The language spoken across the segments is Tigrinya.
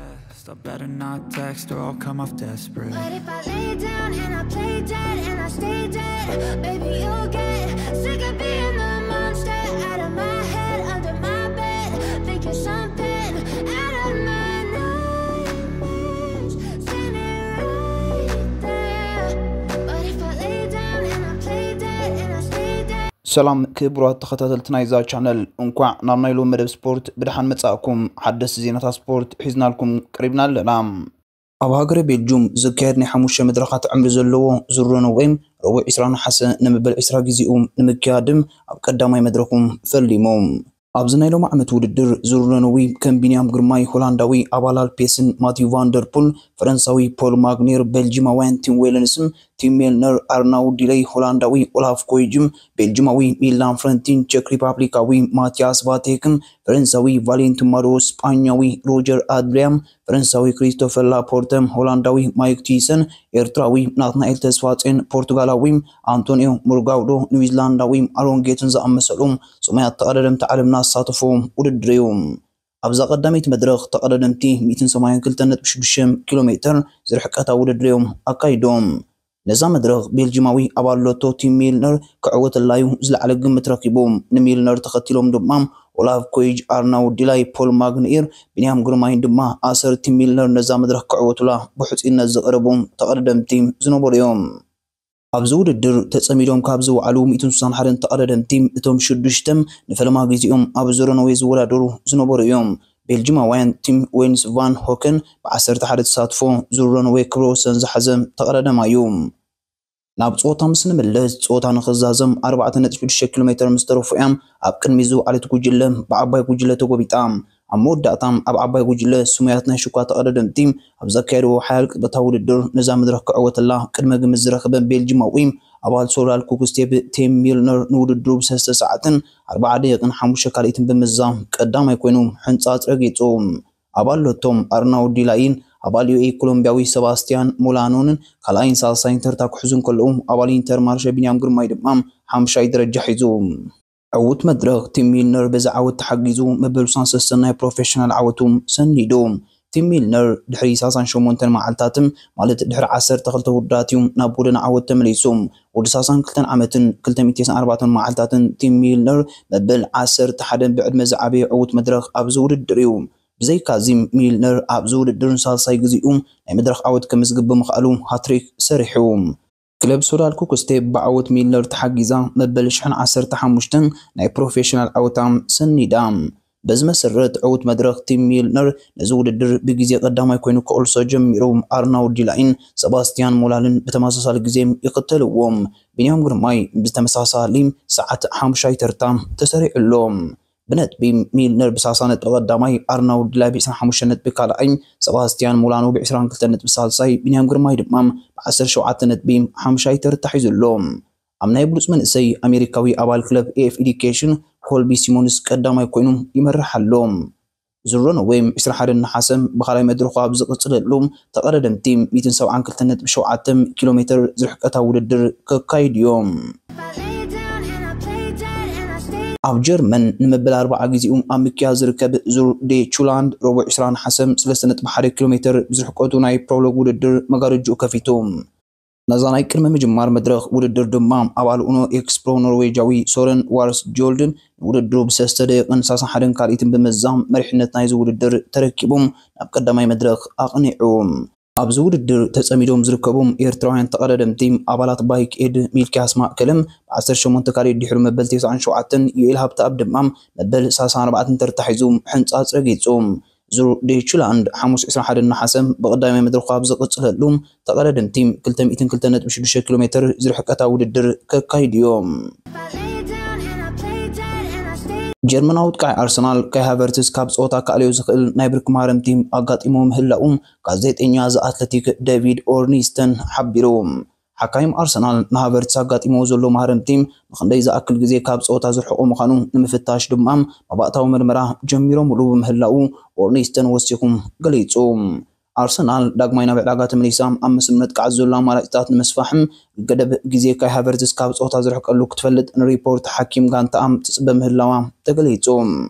I better not text or I'll come off desperate. But if I lay down and I play dead and I stay dead, baby, you'll get sick of being the monster out of my head, under my bed, thinking something out of my nightmares, standing right there. But if I lay down and I play dead and I stay dead. ሰላም ክቡራት ተኸታተልቲ ናይዛ ቻነል፣ እንኳዕ ናብ ናይ ሎም መደብ ስፖርት ብደሓን መጻእኩም። ሓደስቲ ዜናታት ስፖርት ሒዝናልኩም ቀሪብና ኣለና። ኣብ ሃገረ ቤልጁም ዝካየድ ናይ ሓሙሽተ መድረኻት ዕምሪ ዘለዎ ዙር ሮኖ ወይም ረቡዕ ዕስራ ነሓሰ ንመበል ዕስራ ግዜኡ ንምክያድም ኣብ ቀዳማይ መድረኹም ፈሊሙ። ኣብዚ ናይ ሎም ዓመት ውድድር ዙር ሮኖዊ ከም ቢንያም ግርማይ ሆላንዳዊ ኣባል ኣልፔስን ማቲው ቫንደርፑል ፈረንሳዊ ፖል ማግኔር ቤልጂማውያን ቲም ዌለንስን ቲም ሜልነር ኣርናውድ ዲለይ ሆላንዳዊ ኦላፍ ኮይጅም ቤልጂማዊ ሚላን ፍረንቲን ቸክ ሪፓብሊካዊ ማቲያስ ቫቴክን ፈረንሳዊ ቫሌንቲን ማዶ ስጳኛዊ ሮጀር ኣድሪያም ፈረንሳዊ ክሪስቶፈር ላፖርተ ሆላንዳዊ ማይክ ቲሰን ኤርትራዊ ናትናኤል ተስፋጼን ፖርቱጋላዊ ኣንቶኒዮ ሙርጋውዶ ኒውዚላንዳዊ ኣሮን ጌትን ዝኣመሰሉ ስሙያት ተቐዳደምቲ ዓለምና ዝሳተፉ ውድድር እዩ። ኣብዛ ቀዳመይቲ መድረኽ ተቐዳደምቲ ሚእትን ሰማንያን ክልተን ነጥቢ ሽዱሽተ ኪሎ ሜትር ዝርሕቀታ ውድድር እዮም ኣካይዶም። ነዛ መድረኽ ቤልጂማዊ ኣባል ሎቶ ቲም ሚልነር ክዕወተላ እዩ ዝለዓለ ግምት ረኪቡ። ንሚልነር ተኸቲሎም ድማ ኦላፍ ኮይጅ ኣርናውድ ዲላይ ፖል ማግንኤር ቢንያም ግርማይን ድማ ኣሰር ቲም ሚልነር ነዛ መድረኽ ክዕወቱላ ብሕፁይነት ዝቐረቡ ተቐዳደምቲ ዝነበሩ እዮም። ኣብዚ ውድድር ተጸሚዶም ካብ ዝወዓሉ ሚእትን ስሳን ሓደን ተቐዳደምቲ እቶም ሽዱሽተ ንፈለማ ግዜኦም ኣብ ዙር ሮኖዌ ዝወዳደሩ ዝነበሩ እዮም። ቤልጂማውያን ቲም ዌንስ ቫን ሆከን ብ ዓሰርተ ሓደ ተሳትፎ ዙር ሮኖዌ ክብረ ወሰን ዝሓዘ ተቐዳዳማይ እዩ። ናብ ጸወታ ምስ ንምለስ ጸወታ ንኽዛዘም ኣርባዕተ ነጥቢ ሽዱሽተ ኪሎ ሜትር ምስ ተረፉ እያ ኣብ ቅድሚ ዝወዓለት ጉጅለ ብዓባይ ጉጅለ ተጎቢጣ። ኣብ መወዳእታ ኣብ ዓባይ ጉጅለ ስሙያት ናይ ሽኳ ተቐዳደምቲ ኣብ ዘካየድዎ ሓያል ቅጽበታዊ ውድድር ነዛ መድረኽ ክዕወተላ ቅድመ ግምት ዝረኸበ ቤልጂማዊ ኣባል ሶላል ኩክስቴፕ ቲም ሚልነር ንውድድሩ ብሰለስተ ሰዓትን ኣርባዓ ደቂቕን ሓሙሽተ ካልኢትን ብምዛም ቀዳማይ ኮይኑ ሕንጻጽ ረጊጹ። ኣባል ሎቶም ኣርናውድ ዲላይን ኣባል ዩኤ ኮሎምቢያዊ ሰባስቲያን ሞላኖንን ካልኣይን ሳልሳይን ተርታ ክሕዙ እንከለዉ ኣባል ኢንተር ማርሸ ቢንያም ግርማይ ድማ ሓምሻይ ደረጃ ሒዙ። ዕዉት መድረኽ ቲም ሚልነር በዚ ዓወት ተሓጊዙ መበል ስሳን ሰለስተን ናይ ፕሮፌሽናል ዓወቱ ሰኒዱ። ቲም ሚልነር ድሕሪ ሰላሳን ሸሞንተን መዓልታትን ማለት ድሕሪ ዓሰርተ ክልተ ውድድራት እዩ ናብ ጎደና ዓወት ተመሊሱ። ወዲ ሰላሳን ክልተን ዓመትን ክልተ ሚእትን ኣርባዕተን መዓልታትን ቲም ሚልነር መበል ዓሰርተ ሓደ ብዕድመ ዝዓበየ ዕዉት መድረኽ ኣብዚ ውድድር እዩ። ብዘይካዚ ሚልነር ኣብዚ ውድድር ንሳልሳይ ግዜኡ ናይ መድረኽ ዓወት ከምዝግብ ብምኽኣሉ ሃትሪክ ሰሪሑ። ክለብ ሶላል ኩክስቴፕ ብዓወት ሚልነር ተሓጊዛ መበል ሽሕን ዓሰርተ ሓሙሽተን ናይ ፕሮፌሽናል ዓወታ ሰኒዳ። በዚ መሰረት ዕዉት መድረኽ ቲም ሚልነር ነዚ ውድድር ብግዜ ቀዳማይ ኮይኑ ክቕልሶ ጀሚሩ። ኣርናውድ ዲላይን ሰባስቲያን ሞላልን ብተመሳሳሊ ግዜ ይኽተልዎም። ቢንያም ግርማይ ብተመሳሳሊ ሰዓት ሓሙሻይ ተርታ ተሰሪዑ ኣሎ። ብነጥቢ ሚልነር ብ ሰላሳ ነጥቢ ቀዳማይ፣ ኣርናውድ ዲላይ ብ ዕስራን ሓሙሽተን ነጥቢ ካልኣይ፣ ሰባስቲያን ሞላኖ ብ ዕስራን ክልተን ነጥቢ ሳልሳይ፣ ቢንያም ግርማይ ድማ ብ ዓሰርተ ሸውዓተ ነጥቢ ሓምሻይ ተርታ ሒዙ ኣሎ። ኣብ ናይ ብሉጽ መንእሰይ ኣሜሪካዊ ኣባል ክለብ ኤፍ ኤዱኬሽን ኮልቢ ሲሞንስ ቀዳማይ ኮይኑ ይመርሕ ኣሎ። ዙር ሮኖዌ ዕስራን ሓደን ነሓሰ ብኻልኣይ መድረኹ ኣብ ዝቕጽለሉ ተቐዳደምቲ ሚእትን ሰብዓን ክልተን ነጥቢ ሸውዓተ ኪሎ ሜትር ዝርሕቀታ ውድድር ከካይዱ እዮም። If I lay down and I play dead and I stay ኣብ ጀርመን ንመበል ኣርብዓ ግዜኡ ኣብ ምክያድ ዝርከብ ዙር ዴቹላንድ ረቡዕ ዕስራ ነሓሰ ሰለስተ ነጥቢ ሓደ ኪሎ ሜትር ብዝርሕቀቱ ናይ ፕሮሎግ ውድድር መጋረጅኡ ከፊቱ። ነዛ ናይ ቅድሚ ምጅማር መድረኽ ውድድር ድማ ኣባል ኡኖ ኤክስፕሮ ኖርዌጃዊ ሶረን ዋርስ ጆልድን ንውድድሩ ብሰለስተ ደቂቕን ሰላሳን ሓደን ካልኢትን ብምዛም መሪሕነት ናይዚ ውድድር ተረኪቡ ናብ ቀዳማይ መድረኽ ኣቕኒዑ። ኣብዚ ውድድር ተጸሚዶም ዝርከቡ ኤርትራውያን ተቐዳደምቲ ኣባላት ባይክ ኤድ ሚልኪያስ ማእከለ ብ ዓሰርተ ሸሞንተ ካልኢት ድሕሪ መበል ተስዓን ሸውዓተን፣ ዩኤል ሃብተኣብ ድማ መበል ሰላሳን ኣርባዕተን ተርታ ሒዙ ሕንጻጽ ረጊጹ። ዙር ዴቹላንድ ሓሙስ ዕስራን ሓደን ነሓሰ ብቐዳማይ መድረኹ ኣብ ዝቕጽለሉ ተቐዳደምቲ ክልተ ሚእትን ክልተን ነጥቢ ሽዱሽተ ኪሎ ሜትር ዝርሕቀታ ውድድር ከካይዱ እዮም። If I lay down and I play dead and I stay ጀርመናዊ ኣጥቃዒ ኣርሰናል ካይ ሃቨርትዝ ካብ ጸወታ ከኣልዮ ዝኽእል ናይ ብርኪ ማህረምቲ ኣጋጢሞ ምህላኡ ጋዜጠኛ ዘ ኣትለቲክ ዴቪድ ኦርኒስተን ሓቢሩ። ሓካይም ኣርሰናል ንሃቨርትዝ ኣጋጢሞ ዘሎ ማህረምቲ ንኽንደይ ዝኣክል ግዜ ካብ ጸወታ ዝርሕቆ ምዃኑ ንምፍታሽ ድማ መባእታዊ ምርመራ ጀሚሮምሉ ብምህላው ኦርኒስተን ወሲኹ ገሊጹ። ኣርሰናል ዳግማይ ናብ ዕዳጋ ተመሊሳ ኣብ መስመር መጥቃዕቲ ዘሎ ኣማራጺታት ንምስፋሕን ገደብ ግዜ ካይ ሃቨርትዝ ካብ ጸወታ ዝርሕቀሉ ክትፈልጥ ንሪፖርት ሓኪም ጋንታኣ ትጽበ ምህላዋ ተገሊጹ።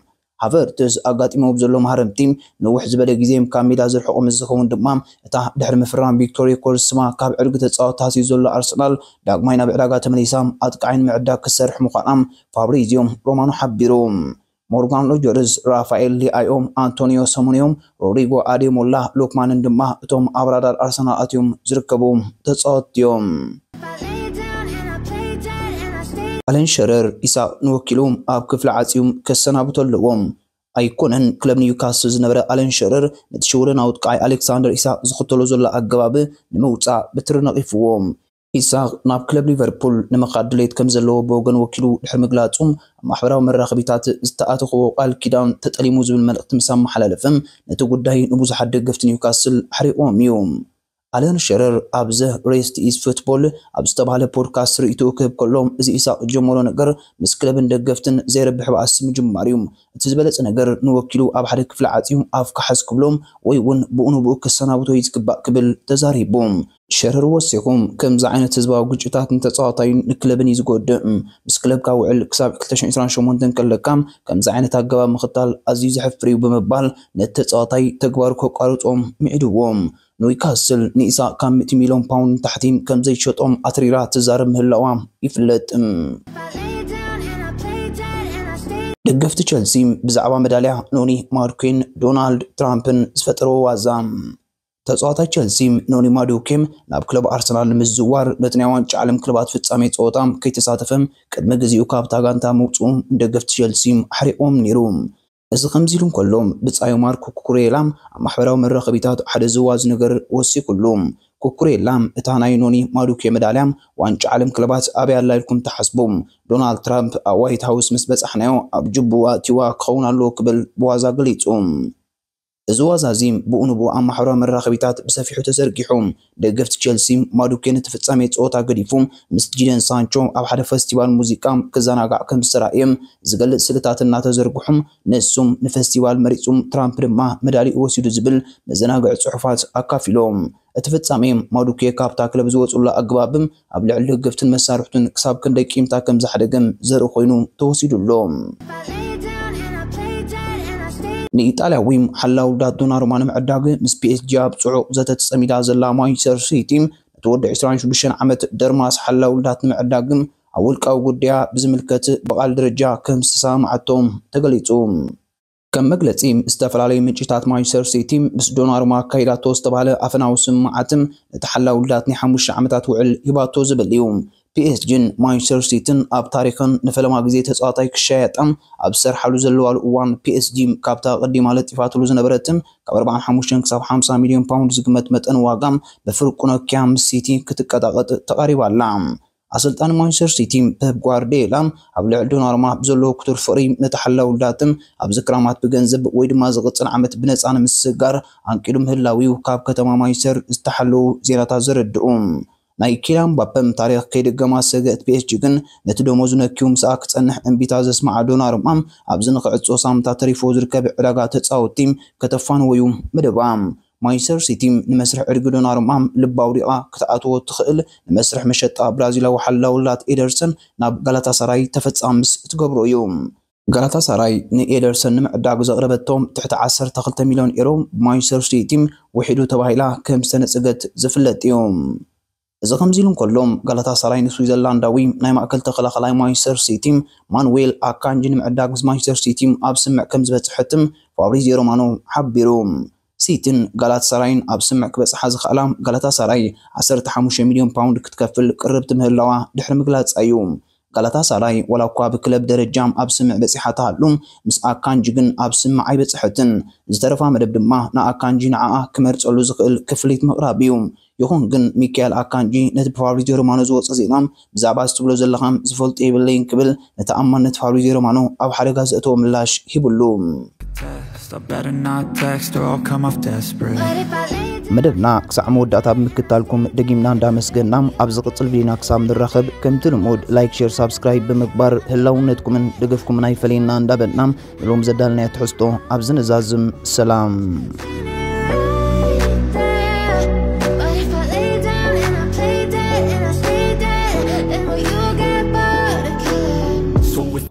ሃቨርትስ ኣጋጢሞ ብዘሎ ማህረምቲ ንውሕ ዝበለ ግዜ ካብ ሜዳ ዝርሕቑ ምስ ዝኸውን ድማ፣ እታ ድሕሪ ምፍራም ቪክቶር ዮከርስ ስማ ካብ ዕድጊ ተጻወትቲ ሃስዩ ዘሎ ኣርሰናል ዳግማይ ናብ ዕዳጋ ተመሊሳ ኣጥቃዒ ንምዕዳግ ክትሰርሕ ምዃና ፋብሪዚዮ ሮማኖ ሓቢሩ። ሞርጋን ሮጀርስ፣ ራፋኤል ሊኣዮ፣ ኣንቶኒዮ ሰሞንዮ፣ ሮድሪጎ ኣዴሞላ፣ ሉክማንን ድማ እቶም ኣብ ራዳር ኣርሰናል ኣትዮም ዝርከቡ ተጻወትቲ እዮም። ኣለን ሸረር ኢሳቕ ንወኪሉ ኣብ ክፍሊ ዓጽዩ ከሰናብቶ ኣለዎ። ኣይኮነን ክለብ ኒውካስል ዝነበረ ኣለን ሸረር ነቲ ሽወደናዊ ኣጥቃዓይ ኣሌክሳንደር ኢሳቕ ዝኽተሎ ዘሎ ኣገባብ ንምውጻእ ብትሪ ነቒፍዎ። ኢሳቕ ናብ ክለብ ሊቨርፑል ንምኻድ ድሌት ከም ዘለዎ ብወገን ወኪሉ ድሕሪ ምግላጹ፣ ኣብ ማሕበራዊ መራኸቢታት ዝተኣተኽዎ ቃል ኪዳን ተጠሊሙ ዝብል መልእኽቲ ምስ ኣመሓላለፈ፣ ነቲ ጉዳይ ንብዙሓት ደገፍቲ ኒውካስል ኣሕሪቕዎም እዩ። ኣለን ሸረር ኣብ ዘ ሬስት ኢዝ ፉትቦል ኣብ ዝተባህለ ፖድካስት ርእይትኡ ክህብ ከሎ፣ እዚ ኢሳቕ ዝጀመሮ ነገር ምስ ክለብን ደገፍትን ዘይረብሕ ባእሲ ምጅማር እዩ። እቲ ዝበለጸ ነገር ንወኪሉ ኣብ ሓደ ክፍሊ ዓጽዩ ኣፍ ክሓዝ ክብሎ ወይ እውን ብኡ ንብኡ ክሰናብቶ እዩ ዝግባእ ክብል ተዛሪቡ። ሸረር ወሲኹ፣ ከምዚ ዓይነት ህዝባዊ ግጭታት ንተጻዋታይን ንክለብን እዩ ዝጎድእ። ምስ ክለብካ ውዕል ክሳብ ክልተ ሽሕን ዕስራን ሸሞንተን ከለካ ከምዚ ዓይነት ኣገባብ ምኽታል ኣዝዩ ዘሕፍር እዩ ብምባል ነቲ ተጻዋታይ ተግባሩ ከቋርጾ ምዒድዎ። ኒውካስል ንኢሳቕ ካብ ሚእቲ ሚልዮን ፓውንድ ንታሕቲ ከም ዘይሸጦም ኣትሪራ ትዛረብ ምህላዋ ይፍለጥ። ደገፍቲ ቸልሲ ብዛዕባ መዳልያ ኖኒ ማዱኬን ዶናልድ ትራምፕን ዝፈጠርዎ ዋዛ። ተጻዋታይ ቸልሲ ኖኒ ማዱኬ ናብ ክለብ ኣርሰናል ንምዝውዋር ነቲ ናይ ዋንጫ ዓለም ክለባት ፍጻሜ ጸወታ ከይተሳተፈ ቅድሚ ግዜኡ ካብታ ጋንታ ምውጽኡ ንደገፍቲ ቸልሲ ኣሕሪቕዎም ነይሩ። እዚ ከምዚ ኢሉ እንከሎ፣ ብጻዩ ማርኮ ኩኩሬላ ኣብ ማሕበራዊ መራኸቢታት ሓደ ዝዋዝ ነገር ወሲኹሉ። ኩኩሬላ፣ እታ ናይ ኖኒ ማዱኬ መዳልያ ዋንጫ ዓለም ክለባት ኣበይ ኣላ ኢልኩም ትሓስቡ? ዶናልድ ትራምፕ ኣብ ዋይት ሃውስ ምስ በጻሕናዮ ኣብ ጅቡኡ ኣእትይዋ ክኸውን ኣለዎ ክብል ብዋዛ ገሊጹ። እዚ ዋዛ እዚ ብኡ ንብኡ ኣብ ማሕበራዊ መራኸቢታት ብሰፊሑ ተዘርጊሑ። ደገፍቲ ቸልሲ ማዱኬ ነቲ ፍጻሜ ጸወታ ገዲፉ ምስ ጂደን ሳንቾ ኣብ ሓደ ፈስቲቫል ሙዚቃ ክዘናጋዕ ከም ዝተራእየ ዝገልጽ ስእልታት እናተዘርግሑ፣ ንሱም ንፈስቲቫል መሪጹ፣ ትራምፕ ድማ መዳሊኡ ወሲዱ ዝብል መዘናግዒ ጽሑፋት ኣካፊሎም። እቲ ፍጻሜ ማዱኬ ካብታ ክለብ ዝወጽሉ ኣገባብ ኣብ ልዕሊ ደገፍትን መሳርሕቱን ክሳብ ክንደይ ቂምታ ከም ዘሕደገ ዘርኢ ኮይኑ ተወሲዱ ኣሎ። ንኢጣልያዊ ሓላው ዳት ዶናሩማ ንምዕዳግ ምስ ፒ ኤስ ጂ ኣብ ጽዑቕ ዘተ ተጸሚዳ ዘላ ማንቸስተር ሲቲ፣ ነቲ ወዲ ዕስራን ሽዱሽተን ዓመት ደርማስ ሓላው ዳት ንምዕዳግ ኣብ ውልቃዊ ጉዳያ ብዝምልከት ብቓል ደረጃ ከም ዝተሰማማዓቶም ተገሊጹ። ከም መግለጺ፣ ዝተፈላለዩ ምንጭታት ማንቸስተር ሲቲ ምስ ዶናሩማ ኣካይዳቶ ዝተባህለ ኣፈናዊ ስምምዓት ነቲ ሓላው ዳት ናይ ሓሙሽተ ዓመታት ውዕል ሂባቶ ዝብል እዩ። ፒ ኤስ ጂን ማንቸስተር ሲቲን ኣብ ታሪኽን ንፈለማ ግዜ ተጻዋታይ ክሻየጣ ኣብ ዝሰርሓሉ ዘለዋሉ እዋን፣ ፒ ኤስ ጂ ካብታ ቀዲማ ለጢፋትሉ ዝነበረት ካብ ኣርባዓን ሓሙሽተን ክሳብ ሓምሳ ሚልዮን ፓውንድ ዝግመት መጠን ዋጋ ብፍርቁ ነኪያ ምስ ሲቲ ክትቀጣቐጥ ተቓሪባ ኣላ። ኣሰልጣኒ ማንቸስተር ሲቲ ፔፕ ጓርዲዮላ ኣብ ልዕሊ ዶናሩማ ብዘለዎ ክቱር ፍቕሪ ነቲ ሓላው ዳትን ኣብዚ ክራማት ብገንዘብ ወይ ድማ ዝቕጽል ዓመት ብነጻ ንምስግጋር ኣንቂዱ ምህላው እዩ ካብ ከተማ ማንቸስተር ዝተሓለዉ ዜናታት ዘረድኡ። ናይ ኪልያን ምባፔ ታሪኽ ከይድገማ ዝሰግአት ፒ ኤስ ጂ ግን ነቲ ደሞዙ ነክዩ ምስኣ ክጸንሕ እምቢታ ዘስምዓ ዶናሩማ ኣብዚ ንኽዕጾ ሳምንታት ተሪፍዎ ዝርከብ ዕዳጋ ተጻወትቲ ከተፋንዎ እዩ መደባ። ማንቸስተር ሲቲ ንመስርሕ ዕድጊ ዶናሩማ ልቢ ኣውዲቓ ክትኣትዎ እትኽእል ንመስርሕ መሸጣ ብራዚላዊ ሓላው ላት ኤደርሰን ናብ ጋላታሳራይ ተፈጻምስ እትገብሮ እዩ። ጋላታሳራይ ንኤደርሰን ንምዕዳግ ዘቕረበቶ ትሕቲ ዓሰርተ ክልተ ሚልዮን ኤሮ ብማንቸስተር ሲቲ ውሒዱ ተባሂላ ከም ዝተነጸገት ዝፍለጥ እዩ። እዚ ከምዚ ኢሉ እንከሎ፣ ጋላታሳራይ ንስዊዘርላንዳዊ ናይ ማእከል ተኸላኸላይ ማንቸስተር ሲቲ ማኑዌል ኣካንጂ ንምዕዳግ ምስ ማንቸስተር ሲቲ ኣብ ስምምዕ ከም ዝበጽሐት ፋብሪዚዮ ሮማኖ ሓቢሩ። ሲቲን ጋላታሳራይን ኣብ ስምምዕ ክበጽሓ ዝኸኣላ፣ ጋላታሳራይ ዓሰርተ ሓሙሽተ ሚልዮን ፓውንድ ክትከፍል ቅርብቲ ምህላዋ ድሕሪ ምግላጻ እዩ። ጋላታሳራይ ዋላ እኳ ብክለብ ደረጃ ኣብ ስምምዕ በጺሓ ትሃሉ፣ ምስ ኣካንጂ ግን ኣብ ስምምዕ ኣይበጽሐትን። ዝተረፋ መደብ ድማ ንኣካንጂ ንዓኣ ክመርጸሉ ዝኽእል ክፍሊት ምቕራብ እዩ። ይኹን ግን ሚካኤል ኣካንጂ ነቲ ብፋብሪዚዮ ሮማኖ ዝወጸ ዜና ብዛዕባ እዚ ትብሎ ዘለኻ ዝፈልጦ የብለይን ክብል ንተኣማንነት ፋብሪዚዮ ሮማኖ ኣብ ሓደጋ ዘእተወ ምላሽ ሂብሉ። Test, I better not text or I'll come off desperate. መደብና ክሳዕ መወዳእታ ብምክታልኩም ደጊምና እንዳመስገና፣ ኣብ ዝቕጽል ቪድዮና ክሳብ ንራኸብ ከምቲ ልሙድ ላይክ፣ ሼር፣ ሳብስክራይብ ብምግባር ህላውነትኩምን ደገፍኩምን ኣይፈለየና እንዳበልና ንሎም ዘዳልናዮ ትሕዝቶ ኣብዚ ንዛዝም። ሰላም።